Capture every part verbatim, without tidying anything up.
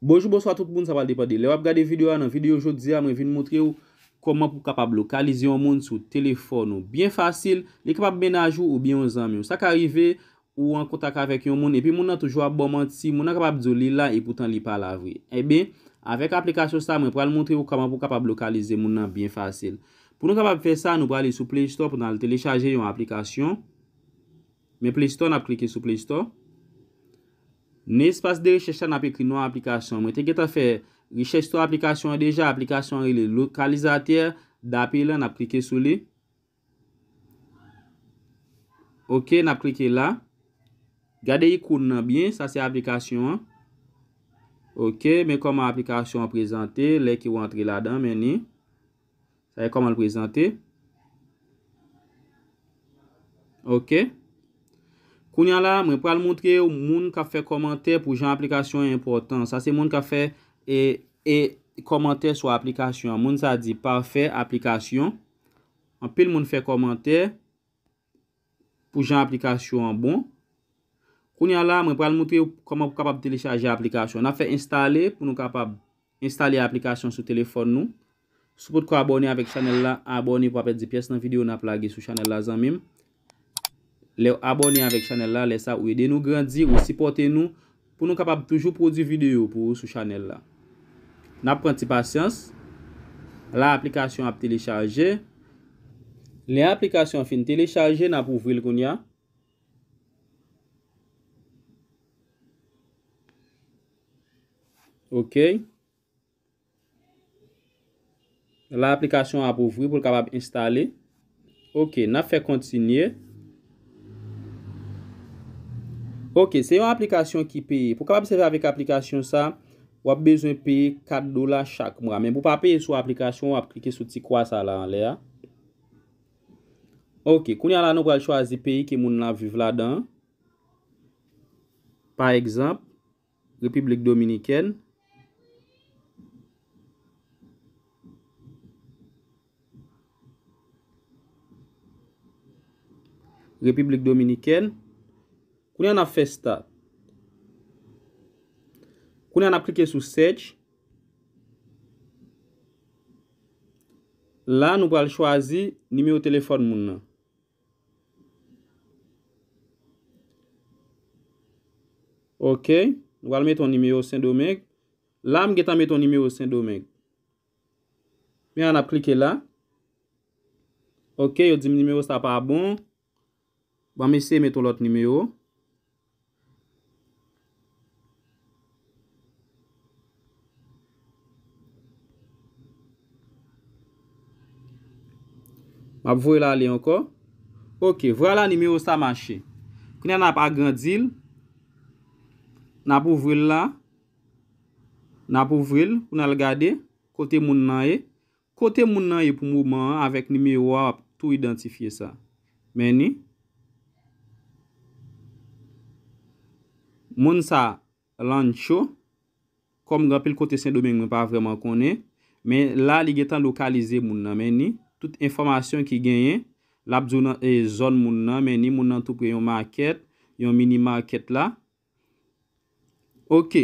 Bonjou, bonswa tout moun, sa pral depann de lè w ap gade videyo a. Nan videyo jodi a, mwen vin montre w kòman pou w kapab lokalize yon moun sou telefòn ou byen fasil. Li kapab mennaj ou oubyen yon zanmi w. Sa ka rive, ou an kontak avèk yon moun, epi moun nan toujou ap ba w manti, moun nan kapab di w li la, epoutan li pa la vre. Ebyen, avèk aplikasyon sa, mwen pral montre w kòman pou w kapab lokalize moun nan byen fasil. Pou nou kapab fè sa, nou prale sou Play Store pou n al telechaje yon aplikasyon. Men Play Store, n ap klike sou Play Store. Nan espas de rechèch la, n ap ekri non aplikasyon. Mwen te gentan fè rechèch sou aplikasyon an deja. Aplikasyon an rele Lokalizatè. Dape la, n ap klike sou li. Ok, n ap klike la. Gade ikòn nan byen, sa se aplikasyon an. Ok, men kòman aplikasyon an prezante, lè ke w antre ladan, men ni. Sa e kòman l prezante. Ok. Kounye a la, mwen pral montre w moun k ap fè kòmantè pou jan aplikasyon an enpòtan. Sa se moun k ap fè e, e kòmantè sou aplikasyon an. Moun sa di pafè aplikasyon. Anpil moun fè kòmantè pou jan aplikasyon an bon. Kounye a la, mwen pral montre w kòman pou kapab telechaje aplikasyon. N ap fè enstale pou nou kapab enstale aplikasyon sou telefòn nou. Si w potko abòne avèk chanèl la, abòne pou w pa pèdi pyès nan videyo n ap lage sou chanèl la, zanmi m. Lè w abòne avèk chanèl la, lè sa ou ede nou grandi, ou sipòte nou pou nou kapab toujou pwodui videyo pou ou sou chanèl la. N ap pran ti pasyans. La, aplikasyon ap telechaje. Lè aplikasyon an fin telechaje, n ap ouvri l kounye a. Ok. La, aplikasyon an ap ouvri pou l kapab enstale. Ok, n ap fè kontinye. Ok, se yon aplikasyon ki peye. Pou w kapab sèvi avèk aplikasyon sa, w ap bezwen peye kat dola chak mwa. Men pou w pa peye sou aplikasyon, w ap klike sou ti kwa sa la anlè a. Ok, kounye a la, nou pral chwazi peyi ke moun nan ap viv ladan an. Pa egzanp, Repiblik Dominikèn. Repiblik Dominikèn. Kounye a n ap fè start. Kounye a n ap klike sou search. La, nou pral chwazi nimewo telefòn moun nan. Ok, nou pral mete yon nimewo Sendomeng. La, m gentan mete yon nimewo Sendomeng. Men an ap klike la. Ok, yo di m nimewo sa pa bon. Ban m eseye mete yon lòt nimewo. M ap voye l ale ankò. Ok, vwala nimewo sa mache. Kounye a n ap agrandi l. N ap ouvri l la. N ap ouvri l pou n al gade kote moun nan ye. Kote moun nan ye pou moman an avèk nimewo a, w ap tou idantifye sa. Men ni. Moun sa, Lancho. Kòm gen anpil kote Sendomeng, mwen pa vrèman konnen. Men la, li gentan lokalize moun nan. Men ni, tout enfòmasyon ki genyen, l ap di w nan, e, zòn moun nan. Men ni, moun nan tou pre yon makèt, yon mini makèt la. Ok.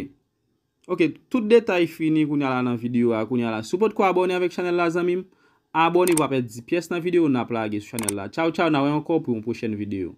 Ok, tout detay fini kounye a la nan videyo a, kounye a la. Si w potko abòne avèk chanèl la, zanmi m, abòne pou w pa pèdi pyès nan videyo n ap lage sou chanèl la. Tchaw, tchaw, n a wè ankò pou yon pwochèn videyo.